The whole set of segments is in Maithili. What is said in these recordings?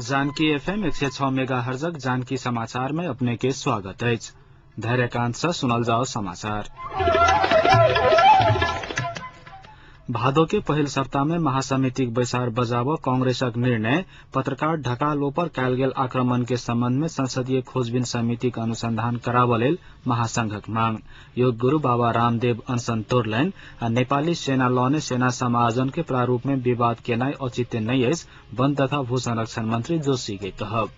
जानकी एफएम 106 मेगाहर्जक जानकी समाचार में अपने के स्वागत अछि। धैर्यकांत से सुनल जाओ समाचार। भादो के पहिल सप्ताह में महासमितिक बैसार बजाब कांग्रेसक निर्णय पत्रकार ढकाल पर कयल गेल आक्रमण के संबंध में संसदीय खोजबीन समितिक अनुसंधान कराबऽ लेल महासंघक मांग। योग गुरु बाबा रामदेव अनशन तोड़लनि आ नेपाली सेना लौने सेना समायोजन के प्रारूप में विवाद केनाइ औचित्य नहि अछि, वन तथा भू संरक्षण मंत्री जोशी के कहब।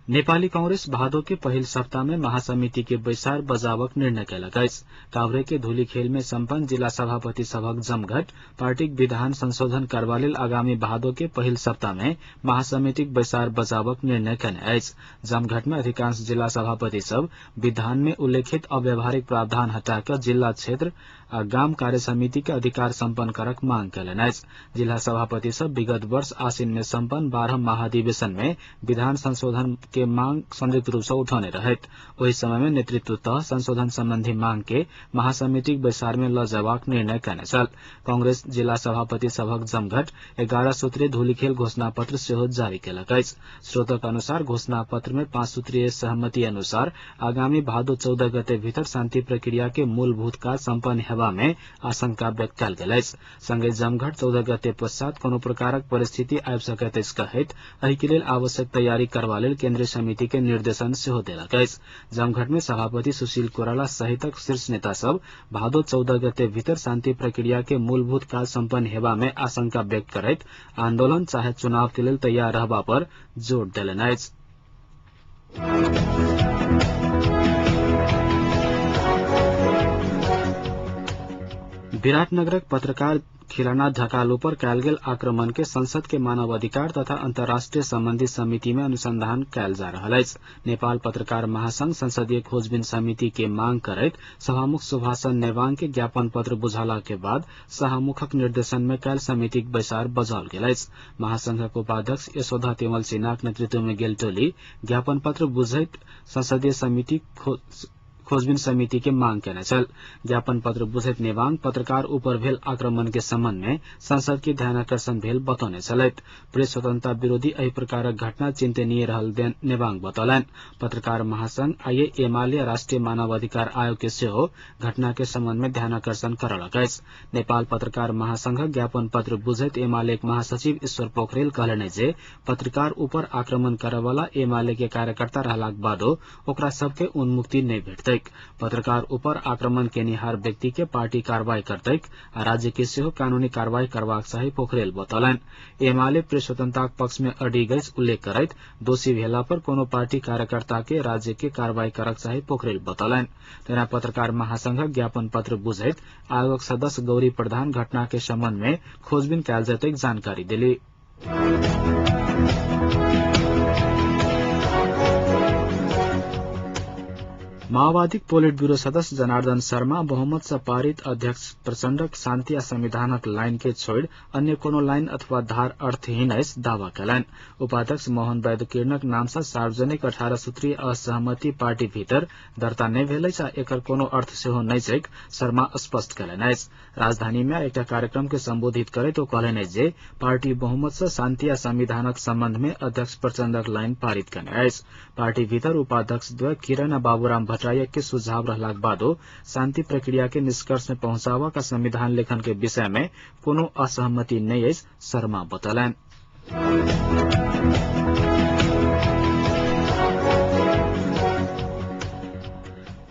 नेपाली कांग्रेस भादो के पहिल सप्ताह में महासमिति के बैसार बजावक निर्णय कयलक अछि। काभ्रे के धूलिखेल में सम्पन्न जिला सभापति सभक जमघट पार्टीक विधान संशोधन करबा लेल आगामी भादो के पहिल सप्ताह में महासमितिक बैसार बजावक निर्णय कयने अछि। जमघट में अधिकांश जिला सभापति सब विधान में उल्लेखित अव्यावहारिक प्रावधान हटा कऽ जिला क्षेत्र आ गाम कार्य समिति के अधिकार सम्पन्न करक मांग कयलनि अछि। जिला सभापति सब विगत वर्ष आसिन में सम्पन्न 12 महाधिवेशन में विधान संशोधन के मांग संयुक्त रूप से उठौने रहैत। ओहि समय में नेतृत्व तह संशोधन संबंधी मांग के महासमितिक बैसार में ल जयबाक निर्णय कयने छल। कांग्रेस जिला सभापति सभक जमघट 11 सूत्रीय धूलिखेल घोषणा पत्र सेहो जारी कयलक अछि। स्रोतक अनुसार घोषणा पत्र में 5 सूत्रीय सहमति अनुसार आगामी भादो 14 गते भीतर शांति प्रक्रिया के मूलभूत काज सम्पन्न हेबा में आशंका व्यक्त कयल गेल अछि। संगहि जमघट 14 गते पश्चात कोनो प्रकारक परिस्थिति आबि सकैत अछि कहैत एहि के लेल आवश्यक तैयारी करबा लेल केन्द्रीय समिति के निर्देशन सेहो देलक अछि। जमघट में सभापति सुशील कोइराला सहितक शीर्ष नेता सब भादो 14 गते भीतर शांति प्रक्रिया के मूलभूत काज सम्पन्न हेबा में आशंका व्यक्त करैत आंदोलन चाहे चुनाव के लेल तैयार रहबा पर जोर देलनि अछि। विराटनगरक पत्रकार खिलानाथ ढकाल पर कयल गेल आक्रमण के संसद के मानवाधिकार तथा अंतर्राष्ट्रीय संबंधी समिति में अनुसंधान कयल जा रहल अछि। नेपाल पत्रकार महासंघ संसदीय खोजबीन समिति के मांग करैत सभामुख सुभाषन नेवांग के ज्ञापन पत्र बुझाला के बाद सभामुखक निर्देशन में कयल समितिक बैसार बजाओल गेल अछि। महासंघक उपाध्यक्ष यशोधा तिमल सिन्हाक नेतृत्व में गेल टोली ज्ञापन पत्र बुझैत संसदीय समिति खोजबीन समिति के मांग केने छल। ज्ञापन पत्र बुझैत नेवांग पत्रकार ऊपर भेल आक्रमण के संबंध में संसद के ध्यानाकर्षण भेल बतौने छलथि। प्रेस स्वतंत्रता विरोधी एहि प्रकारक घटना चिंतनीय रहल नेवांग बतौलनि। पत्रकार महासंघ आइए एमाले राष्ट्रीय मानवाधिकार आयोग के सेहो घटना के संबंध में ध्यानाकर्षण करलक अछि। नेपाल पत्रकार महासंघक ज्ञापन पत्र बुझैत एमालेक महासचिव ईश्वर पोखरेल कहलनि जे पत्रकार ऊपर आक्रमण करयवला एमाले के कार्यकर्ता रहलाक बादो ओकरा सबके उन्मुक्ति नहि भेटतै। पत्रकार ऊपर आक्रमण केनिहार व्यक्ति के पार्टी कार्रवाई करतैक आ राज्य के सेहो कानूनी कार्रवाई करबाक चाही पोखरेल बतौलनि। एमाले प्रेस स्वतंत्रताक पक्ष में अडिग अछि उल्लेख करैत दोषी भेला पर कोनो पार्टी कार्यकर्ता के राज्य के कार्रवाई करक चाही पोखरेल बतौलनि। तेना पत्रकार महासंघक ज्ञापन पत्र बुझैत आयोगक सदस्य गौरी प्रधान घटना के संबंध में खोजबीन कयल जेतैक जानकारी देली। माओवादीक पोलिट ब्यूरो सदस्य जनार्दन शर्मा बहुमत से पारित अध्यक्ष प्रचण्डक शांति आ संविधानक लाइन के छोड़ि अन्य कोनो लाइन अथवा धार अर्थहीन अछि दावा कयलनि। उपाध्यक्ष मोहन वैद्य किरणक नाम से सार्वजनिक 18 सूत्रीय असहमति पार्टी भीतर दर्ता नहि भेल अछि आ एकर कोनो अर्थ सेहो नहि छैक, शर्मा स्पष्ट कयलनि अछि। राजधानी में एकटा कार्यक्रम के संबोधित करैत ओ कहलनि अछि जे पार्टी बहुमत से शांति आ संविधानक संबंध में अध्यक्ष प्रचण्डक लाइन पारित कयने अछि। पार्टी भीतर उपाध्यक्ष द्वय किरण आ बाबूराम भट्टराई के सुझाव रहलाक बादो शांति प्रक्रिया के निष्कर्ष में पहुंचाबक आ संविधान लेखन के विषय में कोनो असहमति नहि अछि, शर्मा बतौलनि।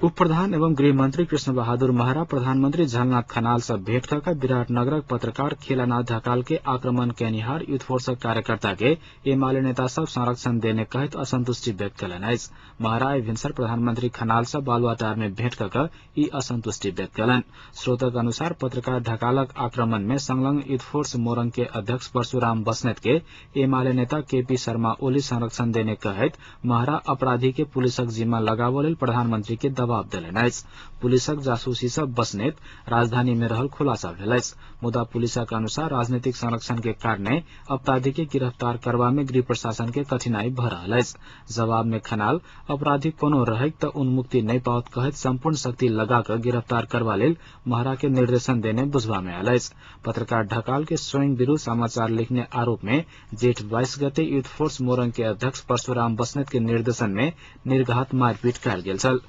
उप प्रधान एवं गृहमंत्री कृष्ण बहादुर महरा प्रधानमंत्री झलनाथ खनाल से भेंट कऽ विराटनगरक पत्रकार खिलानाथ ढकाल के आक्रमण केनिहार यूथ फोर्सक कार्यकर्ता के एमाले नेता सब संरक्षण देने कहैत असंतुष्टि व्यक्त कयलनि अछि। महरा आइ भिनसर प्रधानमंत्री खनाल से बालुवाटार में भेंट कऽ ई असंतुष्टि व्यक्त कयलनि। स्रोतक अनुसार पत्रकार ढकालक आक्रमण में संलग्न यूथ फोर्स मोरंग के अध्यक्ष परशुराम बस्नेत के एमाले नेता केपी शर्मा ओली संरक्षण देने कहैत महरा अपराधी के पुलिसक जिम्मा लगाबऽ लेल प्रधानमंत्री के दबाव जवाब देलनि अछि। पुलिसक जासूसी सँ बस्नेत राजधानी में रहल खुलासा भेल अछि। मुदा पुलिसक अनुसार राजनीतिक संरक्षण के कारणे अपराधी के गिरफ्तार करबा में गृह प्रशासन के कठिनाई भ रहल अछि। जवाब में खनाल अपराधी कोनो रहैक त उन्मुक्ति नहि पाओत कहैत सम्पूर्ण शक्ति लगा क गिरफ्तार करबा लेल महरा के निर्देशन देने बुझबा में आयल अछि। पत्रकार ढकाल के स्वयं विरूद्ध समाचार लिखने आरोप में जेठ 22 गते यूथ फोर्स मोरंग के अध्यक्ष परशुराम बस्नेत के निर्देशन में निर्घात मारपीट कयल गेल छल।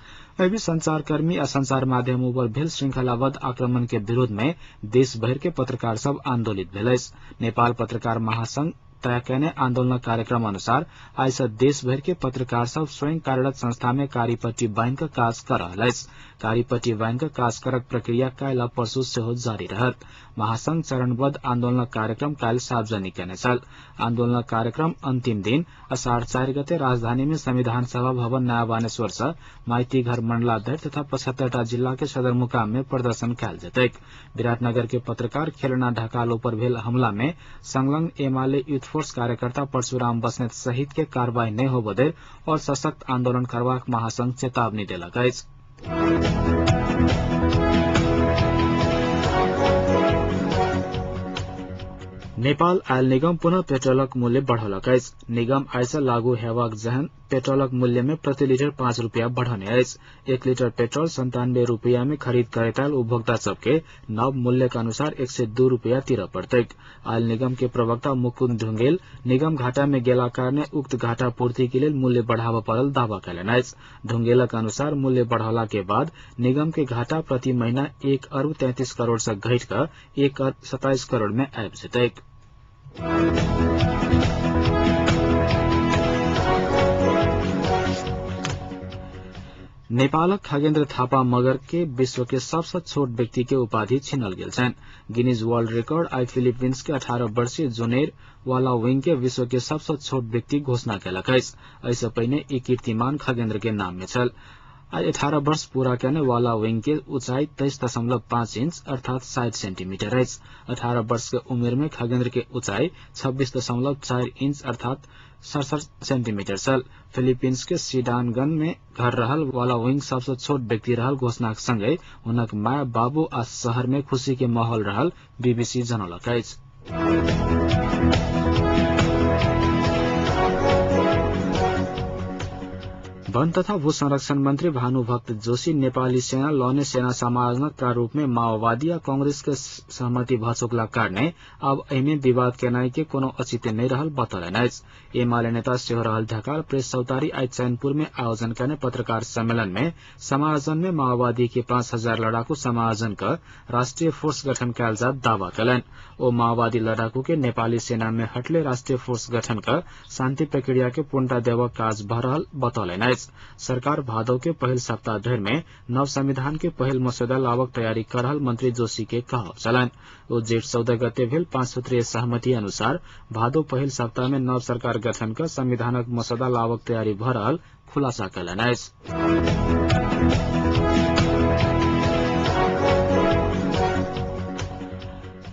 एहि संचारकर्मी आ संचार माध्यम ऊपर भेल श्रृंखलाबद्ध आक्रमण के विरोध में देशभर के पत्रकार सब आंदोलित भेल अछि। नेपाल पत्रकार महासंघ तय कयने आंदोलनक कार्यक्रम अनुसार आइ सँ देशभर के पत्रकार सब स्वयं कार्यरत संस्था में कारीपट्टी बान्हि क काज क रहल अछि। कारीपट्टी बान्हि क काज करक प्रक्रिया काल्हि आ परसू सेहो जारी रहत। महासंघ चरणबद्ध आंदोलनक कार्यक्रम काल्हि सार्वजनिक कयने छल। आंदोलनक कार्यक्रम अंतिम दिन अषाढ़ 4 गते राजधानी में संविधान सभा भवन नयाँ बानेश्वर सँ माइती घर मंडला धरि तथा 75टा जिला के सदरमुकाम में प्रदर्शन कयल जेतैक। विराटनगर के पत्रकार खेलना ढकाल ऊपर भेल हमला में संलग्न एमाले यूथ फोर्स कार्यकर्ता परशुराम बस्नेत सहित के कार्रवाई नहि होबय धरि और सशक्त आंदोलन करबाक महासंघ चेतावनी देलक अछि। नेपाल आयल निगम पुनः पेट्रोलक मूल्य बढ़ौलक अछि। निगम आइ सँ लागू हेबाक जेहन पेट्रोलक मूल्य में प्रति लीटर 5 रुपया बढ़ौने अछि। 1 लीटर पेट्रोल 97 रुपया में खरीद करैत आयल उपभोक्ता सबके नव मूल्य के अनुसार 102 रुपया तिरऽ पड़तैक। आयल निगम के प्रवक्ता मुकुंद ढुंगेल निगम घाटा में गेला कारणे उक्त घाटा पूर्ति के लेल मूल्य बढ़ाबऽ पड़ल दावा कयलनि अछि। ढुंगेलक अनुसार मूल्य बढ़ौला के बाद निगम के घाटा प्रति महीना 1 अरब 33 करोड़ सँ घटि कऽ 1 अरब 27 करोड़ में आबि जेतैक। नेपालक खगेन्द्र थापा मगर के विश्व के सबसँ छोट व्यक्ति के उपाधि छिनल गेल छनि। गिनीज वर्ल्ड रिकॉर्ड आइ फिलीपींस के 18 वर्षीय जुनेर वाला विंग के विश्व के सबसँ छोट व्यक्ति घोषणा कयलक अछि। एहिसँ पहिने ई कीर्तिमान खगेन्द्र के नाम में छल। आइ 18 वर्ष पूरा कयने वाला विंग के ऊंचाई 23.5 इंच अर्थात 60 सेंटीमीटर अछि। 18 वर्ष के उमेर में खगेन्द्र के ऊंचाई 26.4 इंच अर्थात 67 सेंटीमीटर छल। फिलीपींस के सिडानगन में घर रहल वाला विंग सबसँ छोट व्यक्ति रहल घोषणाक संगहि हुनक माय बाबू आ शहर में खुशी के माहौल रहल बीबीसी जनौलक अछि। वन तथा भू संरक्षण मंत्री भानुभक्त जोशी नेपाली सेना लौने सेना समायोजनक प्रारूप में माओवादी आ कांग्रेस के सहमति भ चुकला कारणे अब एहिमे विवाद केनाइ के कोनो औचित्य नहि रहल बतौलनि अछि। एमाले नेता सेहो रहल ढकाल प्रेस चौतारी आइ चैनपुर में आयोजन कयने पत्रकार सम्मेलन में समायोजन में माओवादी के 5000 लड़ाकू समायोजन क राष्ट्रीय फोर्स गठन कयल जात दावा कयलनि। ओ माओवादी लड़ाकू के नेपाली सेना में हटले राष्ट्रीय फोर्स गठन क शांति प्रक्रिया के पूर्णता देबक काज भ रहल बतौलनि अछि। सरकार भादव के पहिल सप्ताह धरि में नव संविधान के पहिल मसौदा लाबक तैयारी कर रहल मंत्री जोशी के कहब छलनि। ओ जेठ 14 गते भेल 5 सूत्रीय सहमति अनुसार भादव पहिल सप्ताह में नव सरकार गठन क संविधानक मसौदा लाबक तैयारी भ रहल खुलासा कयलनि अछि।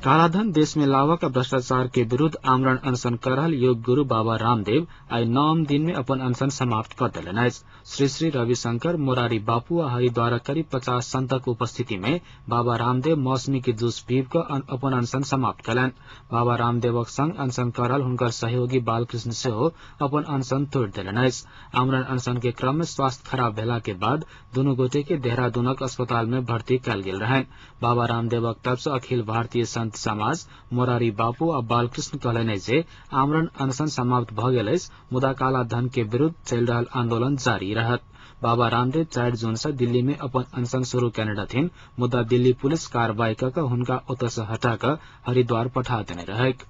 कालाधन देश में लावक भ्रष्टाचार के विरूद्ध आमरण अनशन कर रहल योग गुरु बाबा रामदेव आइ 9 दिन में अपन अनशन समाप्त कर देलनि अछि। श्री श्री रविशंकर, मोरारी बापू आ हरिद्वारक करीब 50 संतक उपस्थिति में बाबा रामदेव मौसमी के जूस पीब क अपन अनशन समाप्त कयलनि। बाबा रामदेवक संग अनशन कर रहल हुनकर सहयोगी बालकृष्ण सेहो अपन अनशन तोड़ि देलनि अछि। आमरण अनशन के क्रम में स्वास्थ्य खराब भेला के बाद दुनू गोटे के देहरादूनक अस्पताल में भर्ती कयल गेल रहनि। बाबा रामदेवक तरफ सँ अखिल भारतीय संत समाज, मोरारी बापू आ बालकृष्ण कहलनि जे आमरण अनशन समाप्त भ गेल अछि, मुदा काला धन के विरूद्ध चलि रहल आंदोलन जारी रहत। बाबा रामदेव 4 जून से दिल्ली में अपन अनशन शुरू केने रहथिन, मुदा दिल्ली पुलिस कार्रवाई क क हुनका ओतय से हटा क हरिद्वार पठा देने रहैक।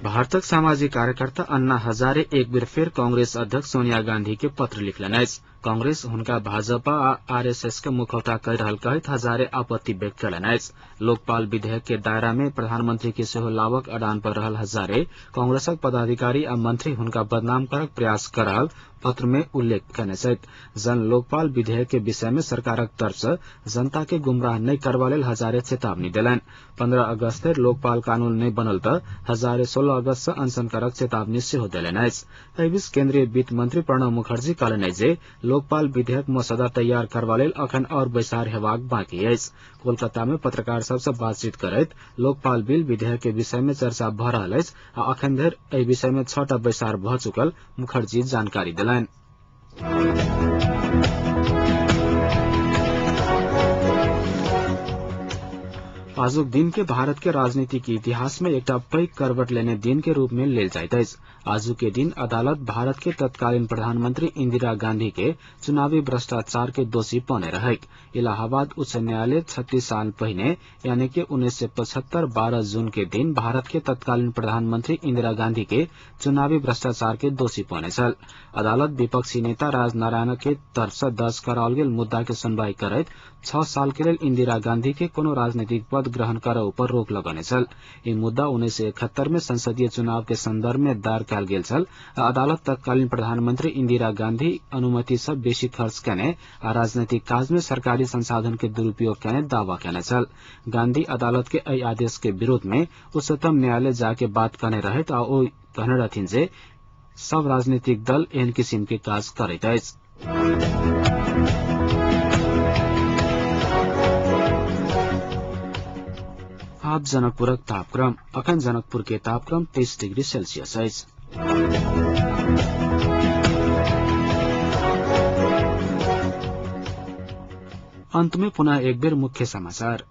भारतक सामाजिक कार्यकर्ता अन्ना हजारे एक बेर फेर कांग्रेस अध्यक्ष सोनिया गांधी के पत्र लिखलनि अछि। कांग्रेस हुनका भाजपा आ आरएसएस के मुखौटा कहि रहल कहैत हजारे आपत्ति व्यक्त कयलनि अछि। लोकपाल विधेयक के दायरा में प्रधानमंत्री के सेहो लाभक अडान पर रहल हजारे कांग्रेसक पदाधिकारी आ मंत्री हुनका बदनाम करक प्रयास कर रहल पत्र में उल्लेख कयने छथि। जन लोकपाल विधेयक के विषय में सरकारक तरफ से जनता के गुमराह नहि करबा लेल हजारे चेतावनी देलनि। 15 अगस्त धरि लोकपाल कानून नहि बनल तऽ हजारे 16 अगस्त से अनशन करक चेतावनी सेहो देलनि अछि। एहि बीच केन्द्रीय वित्त मंत्री प्रणब मुखर्जी कहलनि अछि जे लोकपाल विधेयक मसौदा तैयार करबा लेल अखन और बैसार हेबाक बाँकी अछि। कोलकाता में पत्रकार सब से बातचीत करैत लोकपाल बिल विधेयक के विषय में चर्चा भऽ रहल अछि आ अखन धरि एहि विषय में 6टा बैसार भऽ चुकल मुखर्जी जानकारी देलनि। आजुक दिन के भारत के राजनीतिक इतिहास में एकटा पैघ करवट लेने दिन के रूप में लेल जाइत अछि। आजू के दिन अदालत भारत के तत्कालीन प्रधानमंत्री इंदिरा गांधी के चुनावी भ्रष्टाचार के दोषी पौने रहैक। इलाहाबाद उच्च न्यायालय 36 साल पहिने यानी कि 1975 12 जून के दिन भारत के तत्कालीन प्रधानमंत्री इंदिरा गांधी के चुनावी भ्रष्टाचार के दोषी पौने छल। अदालत विपक्षी नेता राजनारायण के तरफ से दर्ज कराओल गेल मुद्दा के सुनवाई करैत 6 साल के लेल इंदिरा गांधी के कोनो राजनीतिक पद ग्रहण करऽ ऊपर रोक लगौने छल। ई मुद्दा 1971 में संसदीय चुनाव के संदर्भ में दायर कयल गेल छल। अदालत तत्कालीन प्रधानमंत्री इंदिरा गांधी अनुमति से बेसी खर्च केने आ राजनीतिक काज में सरकारी संसाधन के दुरुपयोग केने दावा केने छल। गांधी अदालत के एहि आदेश के विरोध में उच्चतम न्यायालय जाके बात कहने रहैत आ ओ कहने रहथिन जे सब राजनीतिक दल एहन किसिम के काज करैत अछि। आब जनकपुरक तापक्रम। अखन जनकपुर के तापक्रम 23 डिग्री सेल्सियस अछि। अंत में पुनः एक बेर मुख्य समाचार।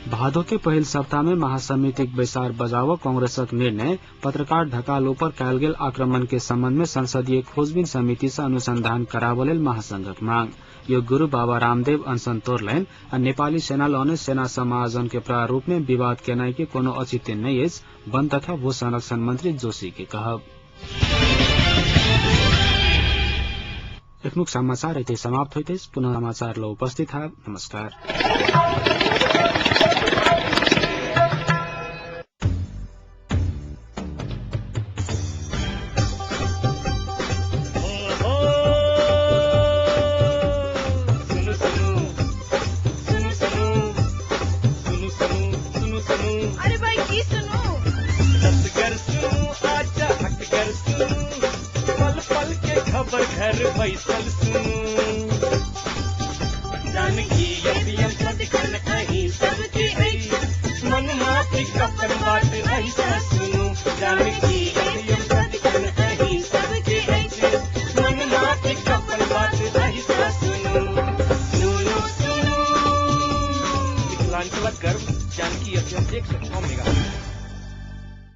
भादो के पहिल सप्ताह में महासमितिक बैसार बजाव कांग्रेसक निर्णय। पत्रकार ढकाल ऊपर कयल गेल आक्रमण के संबंध में संसदीय खोजबीन समिति से अनुसंधान कराबऽ लेल महासंघक मांग। योग गुरु बाबा रामदेव अनशन तोड़लनि आ नेपाली सेना लौने सेना समायोजन के प्रारूप में विवाद केनाइ के कोनो औचित्य नहि अछि, वन तथा भू संरक्षण मंत्री जोशी के कहब। एखनुक समाचार एतै समाप्त होइत अछि। पुनः समाचार ल उपस्थित हैब। नमस्कार। अरे भाई की सुनू, आजा हट कर सुनू, पल पल के खबर घर बैसल सुनू। जानकी एफएम सदिखन अहीं सबके अछि, मन माफी अपन बात ऐसा सुनू। जानकी एफएम सदिखन अहीं सबके अछि, मन माफी अपन बात ऐसा सुनू। सुनू सुनू मिथिलांचलक गर्व जानकी एफएम 106 मेगा।